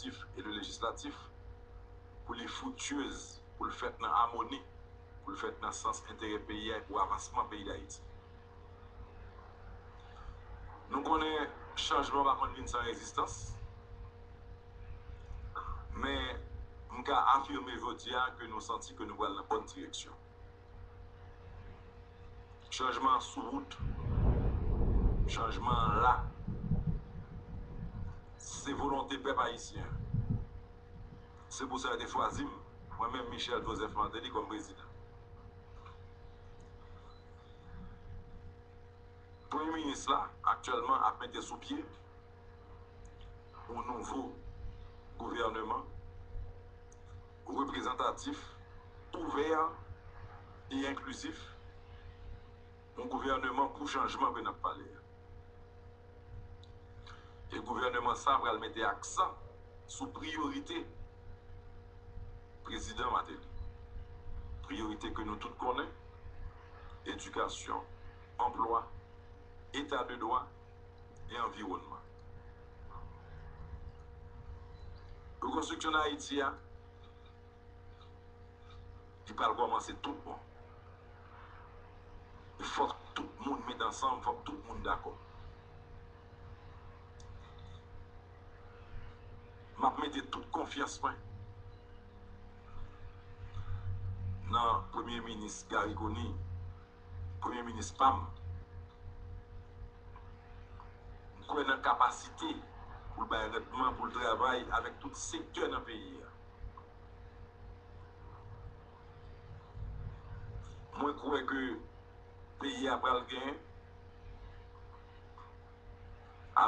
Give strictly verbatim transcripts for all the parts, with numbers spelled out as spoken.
egzekitif e le lejislatif, pou li friktyez, pou l fèt nan amoni, pou l fèt nan sans enterè peyi a e pou avansman peyi Dayiti. Nou konnen chanjman pa konn vin san rezistans, men m ka afime jodi a ke nou santi ke nou pral nan bòn direksyon. Chanjman an sou wout. Chanjman an la. Se volonte pèp ayisyen an. Se pou sa yo te chwazi m, mwen menm Michel Joseph Martelly, kòm prezidan. Premye minis la, aktyèlman, ap mete sou pye yon nouvo gouvèneman reprezantatif, ouvè e enklizif, yon gouvèneman pou chanjman ke n ap pale a. E gouvèneman sa a pral mete aksan sou priyorite Prezidan Martelly. Priyorite ke nou tout konnen, edikasyon, anplwa, eta de dwa e anviwònman. Rekonstriksyon Dayiti a, li pral kòmanse tout bon. E fòk tout moun met ansanm, fòk tout moun dakò. M ap mete tout konfyans mwen nan Premye Minis Garry Conille, Premye Minis pa m. M kwè nan kapasite pou l bay randman, pou l travay avèk tout sektè nan peyi a. Mwen kwè ke peyi a pral gen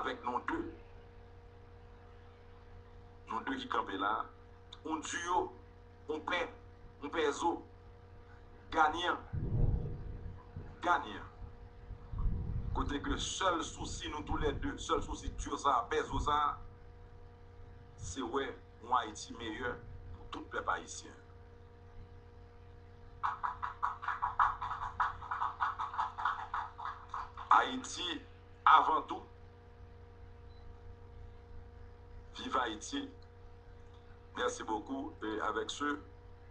avèk nou de. Nou de ki kanpe la. Yon duo, yon pè, yon pè zo. Ganyan. Ganyan. Kote ke sèl sousi nou toulède, sèl sousi duo sa, pè zo sa, se wè yon Ayiti meyè pou tout pèp ayisyen. Ayiti avan tou. Viv Ayiti. Merci beaucoup. Et avec ce,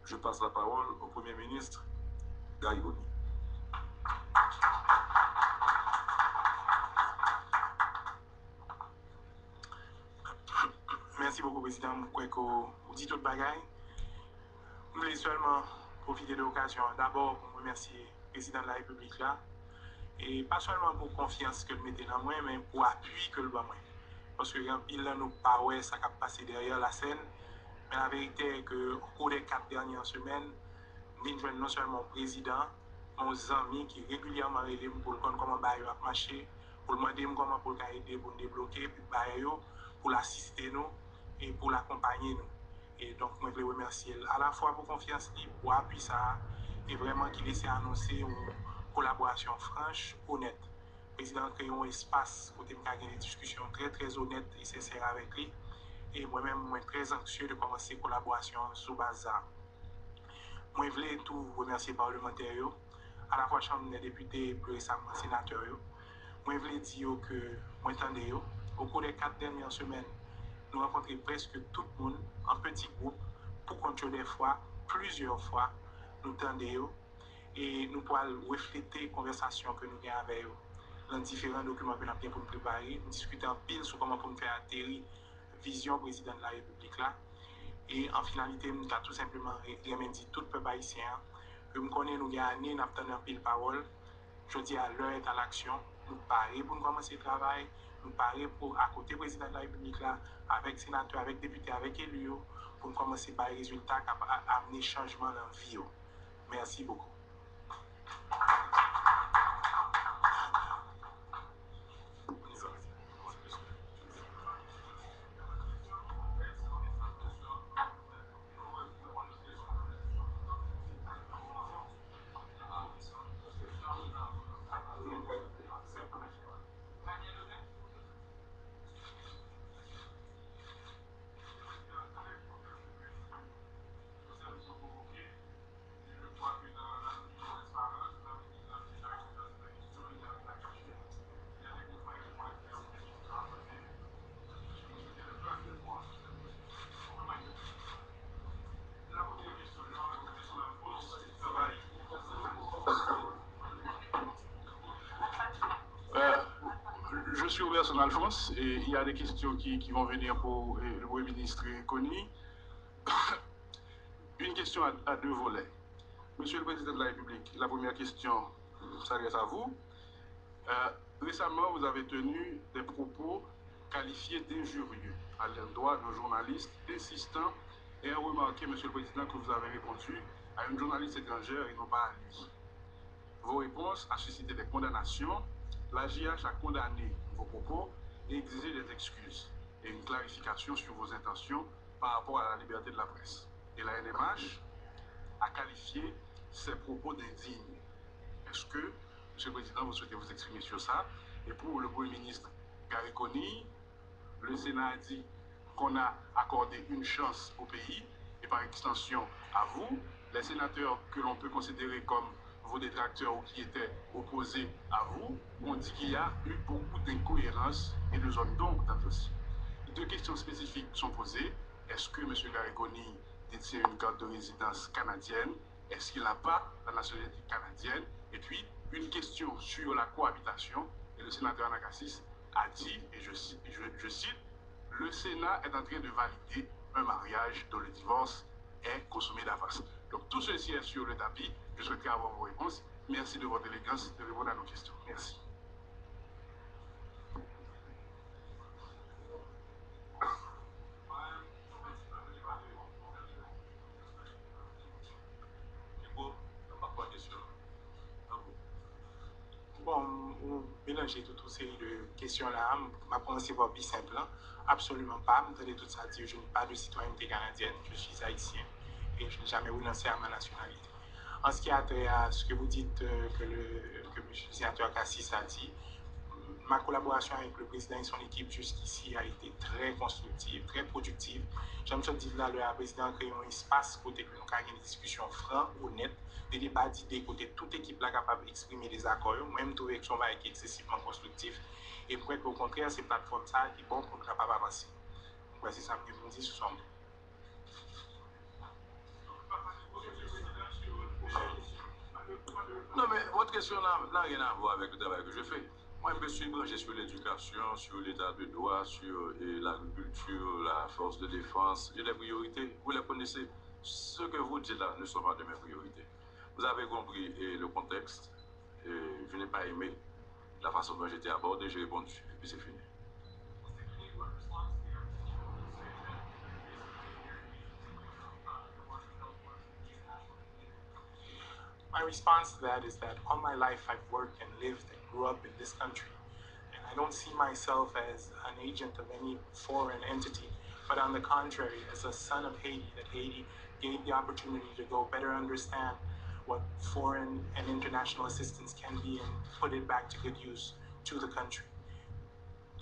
je passe la parole au Premier ministre, Garry Conille. Mèsi bokou, Prezidan. M kwè ke w, w di tout bagay. M vle sèlman pwofite de okazyon an dabò pou m remèsye Prezidan de la Repiblik la, e pa sèlman pou konfyans ke l mete nan mwen, men pou apui ke l ban mwen. Paske gen anpil nan nou k pa wè sa k ap pase dèyè la sèn, men laverite ke o kou dè kat dènye semèn, m vin jwenn non sèlman yon prezidan, yon zanmi ki regilyèman rele m pou l konn kòman bagay yo ap mache, pou l mande m kòman pou l ka ede pou n debloke bagay yo, pou l asiste nou e pou l akonpaye nou. E donk, mwen vle remèsye l alafwa pou konfyans li, pou apui sa a, e vrèman ki lese anonse yon kolaborasyon franch, onèt. Prezidan an kreye yon espas kote m ka gen de diskisyon trè, trè onèt e sensè avèk li. E mwen menm, mwen trè anksye de kòmanse kolaborasyon an sou baz sa a. Mwen vle tou remèsye palmantè yo, alafwa Chanm dè Depite, pli resaman senatè yo. Mwen vle di yo ke mwen tande yo. Okou dè kat dènye semèn, nou rankontre prèske tout moun, an peti gwoup, pou kont yo dèfwa, plizyè fwa, nou tande yo. E nou pral reflete konvèsasyon ke nou gen avè yo nan diferan dokiman ke n ap gen pou n prepare. Nou diskite anpil sou kòman pou n fè ateri vizyon Prezidan de la Repiblik la. E an finalite, m ta tou senpleman re-, renmen di tout pèp ayisyen an ke m konnen nou gen ane n ap tann anpil pawòl. Jodi a, l'heure est à l'action. Nou pare pou n kòmanse travay. Nou pare pou, akote Prezidan de la Repiblik la, avèk senatè, avèk depite, avèk eli yo, pou n kòmanse bay rezilta k ap a-, amenn chanjman nan vi yo. Merci beaucoup. Roberson Alphonse, et il y a des questions qui, qui vont venir pour euh, le Premier ministre Conille. Une question à, à deux volets. Monsieur le Président de la République, la première question s'adresse à vous. Euh, récemment, vous avez tenu des propos qualifiés d'injurieux à l'endroit d'un journaliste, insistant et remarqué, Monsieur le Président, que vous avez répondu à une journaliste étrangère et non pas à lui. Vos réponses a suscité des condamnations. La J H a condamné vos propos et exigé des excuses et une clarification sur vos intentions par rapport à la liberté de la presse. Et la N M H a qualifié ces propos d'indignes. Est-ce que, Monsieur le Président, vous souhaitez vous exprimer sur ça? Et pour le Premier ministre Garry Conille, le Sénat a dit qu'on a accordé une chance au pays et par extension à vous. Les sénateurs que l'on peut considérer comme vos détracteurs ou qui étaient opposés à vous ont dit qu'il y a eu beaucoup d'incohérences et de zones d'ombre dans le dossier. Deux questions spécifiques sont posées. Est-ce que M. Garry Conille détient une carte de résidence canadienne? Est-ce qu'il n'a pas la nationalité canadienne? Et puis, une question sur la cohabitation. Et le sénateur Anacassis a dit, et je, je, je cite, le Sénat est en train de valider un mariage dont le divorce est consommé d'avance. Donc tout ceci est sur le tapis. Je souhaiterais avoir vos réponses. Merci de votre élégance de répondre à nos questions. Merci. Bon, ou melanje tout yon seri de kesyon la. M ap kòmanse pa pi senp lan. Absoliman pa. M tande tout sa di, je n'ai pas de citoyenneté canadienne, je suis haïtien et je n'ai jamais renoncé à ma nationalité. En ce qui a trait à ce que vous dites euh, que le que M. le sénateur Cassis a dit, ma collaboration avec le président et son équipe jusqu'ici a été très constructive, très productive. Jan m sot di la, le président a créé un espace côté que nous avons une discussion franc, honnête, de deba dide kote tout ekip la kapab eksprime dezakò yo. Mwen, m twouve ke se yon bagay ki eksesivman konstriktif. E m kwè ke okontrè, se platfòm sa a ki bon pou nou kapab avanse. M kwè se sa m gen pou m di sou sa. Non, mais votre question n'a n'a rien à voir avec le travail que je fais. Moi, je me suis branché sur l'éducation, sur l'état de droit, sur euh, l'agriculture, la force de défense. J'ai des priorités. Vous les connaissez. Ce que vous dites là ne sont pas de mes priorités. Vous avez compris et le contexte. Et je n'ai pas aimé la façon dont j'étais abordé. J'ai répondu. Et puis c'est fini. My response to that is that all my life I've worked and lived and grew up in this country. And I don't see myself as an agent of any foreign entity, but on the contrary, as a son of Haiti, that Haiti gave the opportunity to go better understand what foreign and international assistance can be and put it back to good use to the country.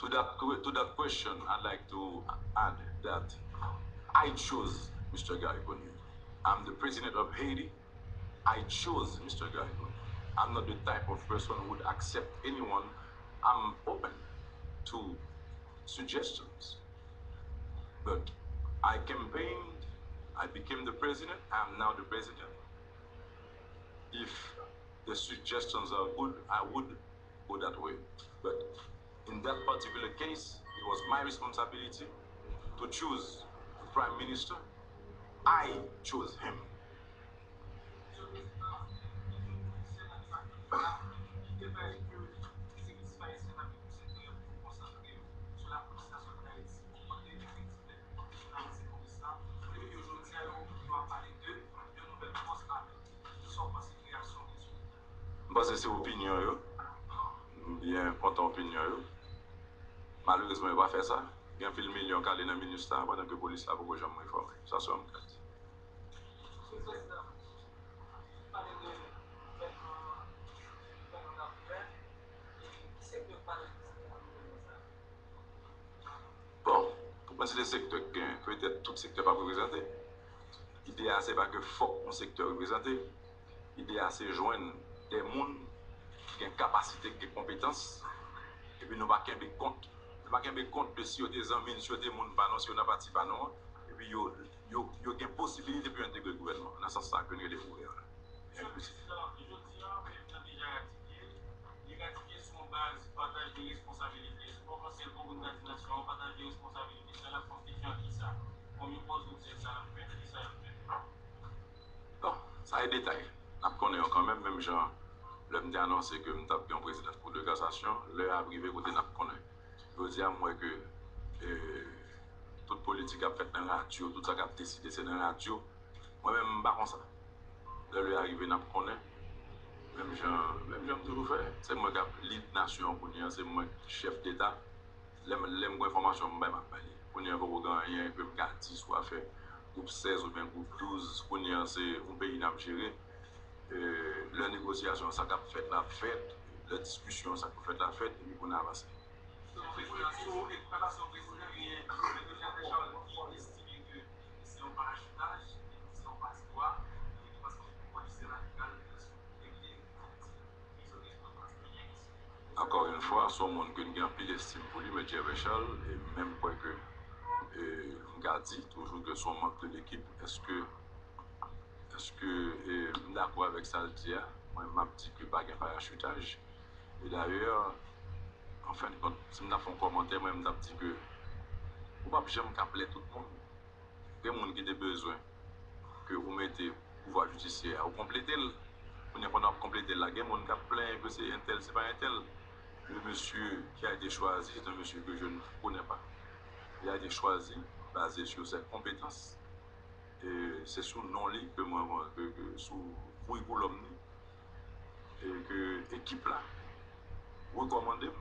To that, to that question, I'd like to add that I chose Mister Garry Conille. I'm the president of Haiti. I chose Mister Garry Conille. I'm not the type of person who would accept anyone. I'm open to suggestions. But I campaigned, I became the president, I am now the president. If the suggestions are good, I would go that way. But in that particular case, it was my responsibility to choose the prime minister. I chose him. M panse se opinyon yo. M byen kontan opinyon yo. Malerezman, yo pa fè sa. Gen anpil milyon k ale nan minista pandan ke polis la poko janm refòme. Sa se yon gad. Bon, pou mwen se de sektè k gen, petèt tout sektè p ap reprezante. Ide a se pa ke fòk yon sektè reprezante. Ide a se jwenn de moun ki gen kapasite, ki gen konpetans, epi nou pa kenbe kont. Nou pa kenbe kont de si yo te zanmi n, si yo te moun pa nou, si yo nan pati pa nou an, epi yo, yo, yo gen posibilite pou yo entegre gouvènman. Nan sans sa ke n rele ouvè la. Epi, Sèl pou moun nan di nasyon an pataje responsabilite sa l ap fè, se jan ki sa. Konbyen pòz ou di sa l ap fè, ki sa y ap fè. Bon, sa e detay. N ap konnen yo kanmenm, menm jan lè m te anonse ke m t ap gen yon prezidans Kou de Kasasyon, lè a ap rive kote n ap konnen. Jodi a, m wè ke e, tout politik k ap fèt nan radyo, tout sa k ap deside, se nan radyo. Mwen menm, m pa konsa. Lè lè a rive, n ap konnen. Menm jan, menm jan m toujou fè. Se mwen k ap lid nasyon an kounye a, se mwen k chèf deta. Lè m, lè m gen enfòmasyon, m bay, m ap bay li. Kounye a, poko gen anyen ke m ka di sou afè gwoup sèz oubyen gwoup douz. Kounye a, se yon peyi n ap jere. E, lè negosyasyon, sa k ap fèt la ap fèt. Lè diskisyon, sa k pou fèt la ap fèt. Epi pou n avanse. Ankò yon fwa, se yon moun ke m gen anpil estim pou li, Mèt Gervais Charles, e menm kwè ke e, m ka di toujou ke se yon mank de lekip. Èske, èske e, m dakò avèk sa l di a? Mwen, m ap di ke pa gen parachitaj. E dayè, an fen de kont, si m ta fè yon kòmantè, mwen, m t ap di ke ou p ap janm ka plè tout moun. Gen moun ki te bezwen ke ou mete pouvwa jidisyè a, ou konplete l. Kounye a, pandan w ap konplete l la, gen moun k ap plenyen ke se entèl, se pa entèl. Le monsieur qui a été choisi, c'est un monsieur que je ne connais pas. Il a été choisi basé sur ses compétences. E se sou non li ke mwen, mwen ke, ke sou kourikoulòm li e ke ekip la rekòmande m.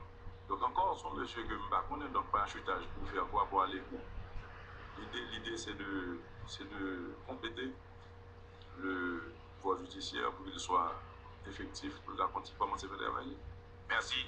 Donk ankò, se yon mesye ke m pa konnen, donk parachitaj pou fè ankò pou ale ou. Lide, lide se de, se de konplete le pouvwa jidisyè pou ke l swa efektif, pou l ka konti kòmanse fè travay li. Mèsi.